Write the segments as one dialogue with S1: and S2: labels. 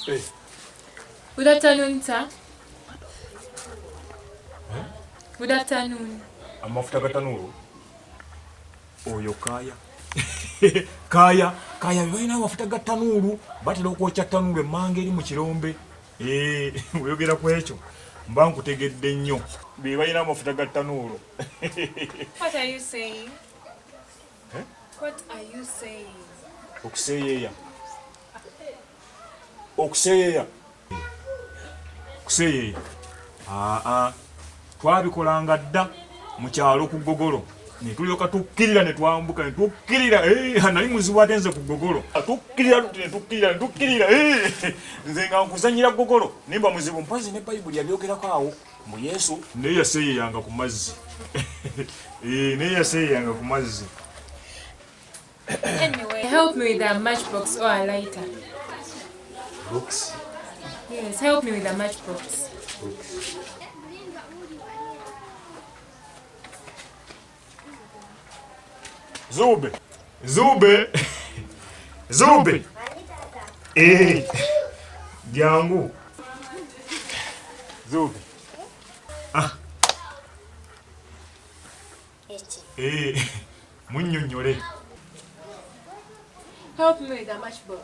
S1: Eh.
S2: Good afternoon, sir.
S1: Eh?
S2: Good afternoon.
S1: Amafuta ga tanuulu oyo kaya kaya kaya balina amafuta ga tanuulu, batera okwokya tanuulu emmanga eri mu kirombe. Eh, oyogera ku ekyo mba nkutegedde nnyo, be balina amafuta ga tanuulu.
S2: What are you saying?
S1: Eh?
S2: What are you saying?
S1: Okuseeyeeya, okuseeyeeya, kuseeyeeya. Aa, twabikolanga dda mu kyalo ku ggogolo, ne tulyoka tukkirira ne twambuka ne tukkirira. Eh, nali muzibu ate nze ku ggogolo tukkirira tuti ne tukkirira ne tukkirira. Eh, nze nga nkuzanyira ggogolo nimba muzibu. Mpozi ne Bayibuli yabyogerako awo mu Yesu naye yaseeyeyanga ku mazzi. Eh, naye yaseeyeyanga ku mazzi.
S2: Anyway, help me with a matchbox or a lighter.
S1: Box?
S2: Yes, help me with a matchbox.
S1: Box. Zube. Zube. Zube. Eh. Jangu. Zube. Ah. Eh. Munnyonnyole.
S2: Help me with a matchbox.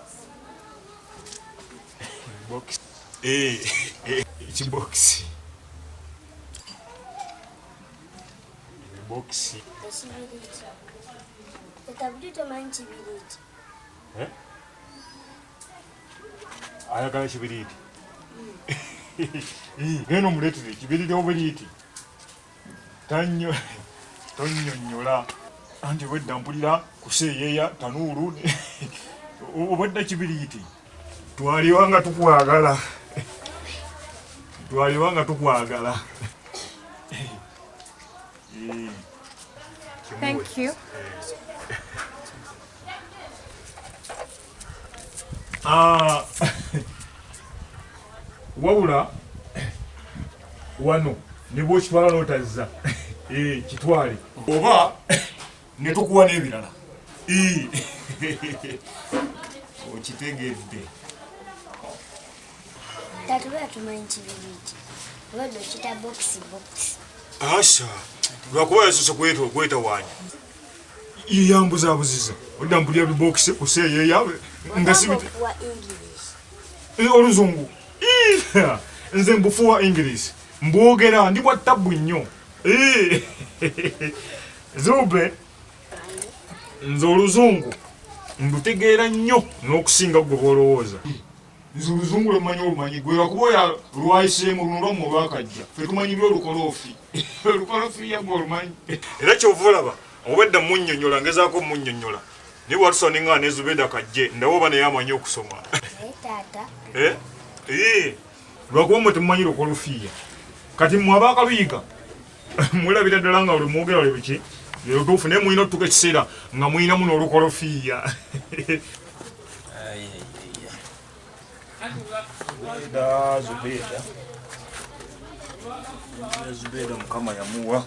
S1: Box. Eh, eh, ekibox. Box.
S3: Ekibiriiti. Etabuli tomanyi kibiriiti.
S1: Eh? Ayagala kibiriiti. Genda omuleetere ekibiriiti obiriiti. Tanyo tonnyonnyola. Anti obwedda mpulira kuseeyeeya tanuulu obwedda kibiriiti. Twaliwa nga tukwagala. Twaliwa nga tukwagala. Eh.
S2: Thank you.
S1: Ah, wabula wano ne bwokitwala n'otazza, eh, kitwale oba ne tukuwa n'ebirala. Eh. Okitegedde.
S3: Tata oba tumanyi kibiriiti. Obadde okiyita box box.
S1: Asha, lwakuba yasoose kwetawaanya yeyambuzabuziza odda mpulira bibokisi kuseeyeeya nga si
S3: Ogamba okuwa English.
S1: Eh, oluzungu. Ih, nze mbufuwa English mbwogera ndi bwa tabbu nnyo. Eh, Zube, nze oluzungu ndutegeera nnyo n'okusinga gwe bw'olowooza. Nze oluzungu lwemanyi olumanyi gwe lwakuba oyo lwayiseemu luno lwammwe olwakajja, ffe tumanyi byolukolofi olukolofi yagwe olumanyi. Era kyova olaba obwedda munnyonnyola, ngezaako munnyonnyola, naye bwatusa neŋŋaa ne Zubeda kajje ndabe oba naye amanyi okusoma.
S3: Naye taata.
S1: Eh? Eh, lwakuba mmwe temumanyi lukolofiya, kati mmwe abaakaluyiga mulabira ddala nga lwe mwogera lwe biki lutuufu, naye mulina otutuuka ekiseera nga mulinamu n'olukolofiya. Zubeda, Zubeda, Zubeda, Mukama yamuwa.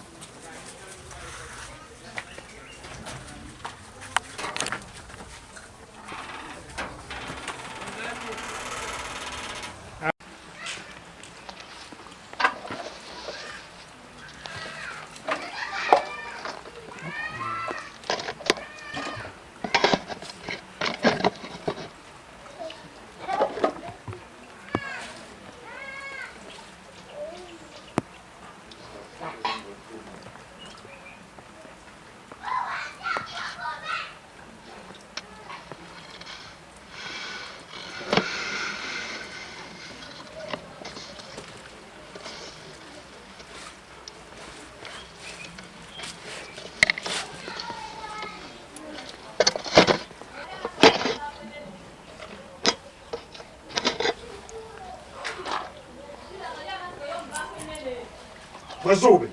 S1: Gwe Zube,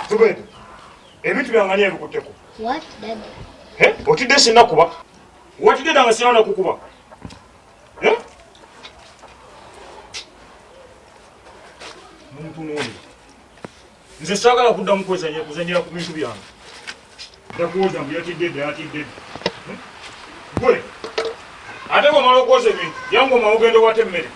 S1: Zubeda, ebintu byange ani yabikutteko?
S3: What, daddy?
S1: Eh? Otidde sinnakuba? Watidde dda nga sirina nakukuba? Eh? Muntunuulire. Nze saagala kuddamu kwezanya kuzanyira ku bintu byange. Ndakuwoza mbu yatidde dda, yatidde dda. Gwe! Ate bw'omala okwoza ebintu, yangu omala ogenda owate emmere.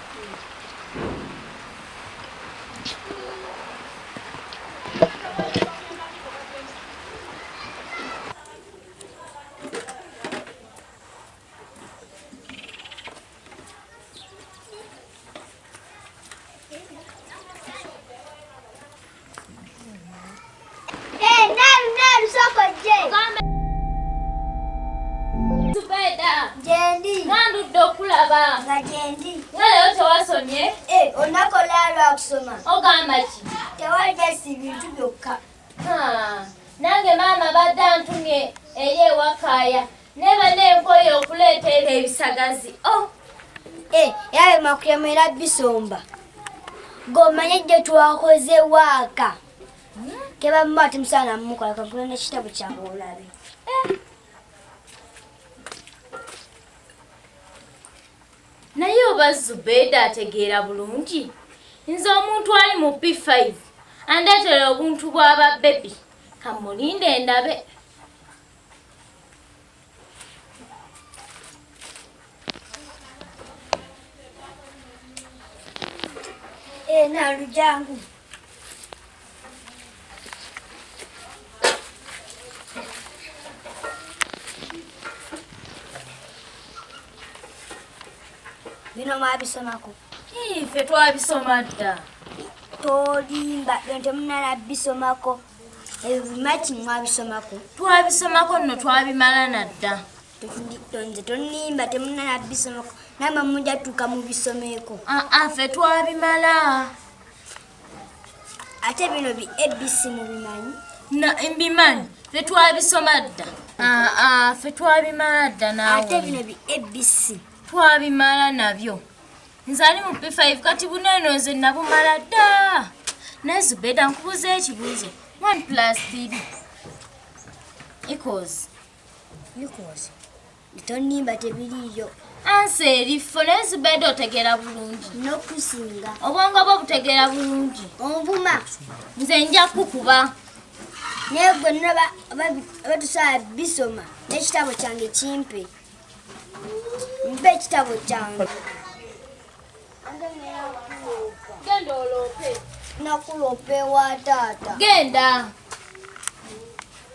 S4: Nange maama badde antumye eri ewakaaya neba n'enkoye okuleeta ebisagazi.
S3: Era bemakulemera bisomba. Gomanye gye twakoze waaka. Kebamma temusaana mumukola kankule n'ekitabo kyange olabe.
S4: Naye oba Zubeda ategeera bulungi. Nze omuntu ali mu P5 andeetera obuntu bw'aba bebi. Kamulinde endabe.
S3: Nalujangu. Bino mwabisomako.
S4: Ffe twabisoma dda.
S3: Tolimba, bino temunnala bisomako. Ebimaki mwabisomako.
S4: Twabisomako nno twabimala na dda.
S3: Nze tonimba temunnala bisomako. Namwe mujja tuuka mubisomeko.
S4: Ffe twabimala.
S3: Ate bino bi ABC mubimanyi?
S4: Mbimanyi, ffe twabisoma dda. Ffe twabimala dda naawe.
S3: Ate bino bi ABC.
S4: Twabimala nabyo. Nze ali mu P5 kati buno nze nabumala dda. Naye Zubeda nkubuuza ekibuuzo. 1 + 3 equals.
S3: Equals. Tonimba tebiriiyo.
S4: Ansa eri fo naye Zubeda otegeera bulungi.
S3: N'okusinga.
S4: Obwongo bwo butegeera bulungi.
S3: Onvuma.
S4: Nze nja kukuba.
S3: Naye gwe nno batusobola bisoma n'ekitabo kyange kimpe. Mpe ekitabo kyange.
S4: Genda oloope.
S3: Nakuloopa ewa taata.
S4: Genda.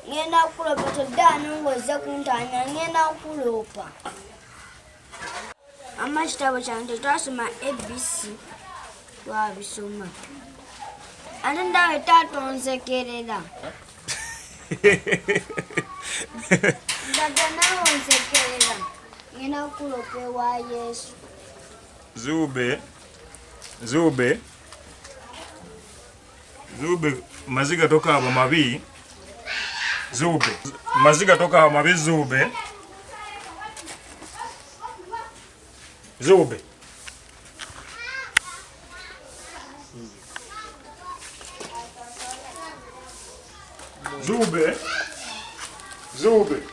S3: Ngenda kuloopa toddaano ng'ozze kuntaanya ngenda kuloopa. Amma ekitabo kyange tetwasoma ABC twabisoma. Ate ndawe taata onsekerera. Dada nawe onsekerera. Ngenda kuloopa ewa Yesu.
S1: Zube. Zube. Zube maziga tokaaba mabi. Zube maziga tokaaba mabi Zube. Zube. Zube. Zube.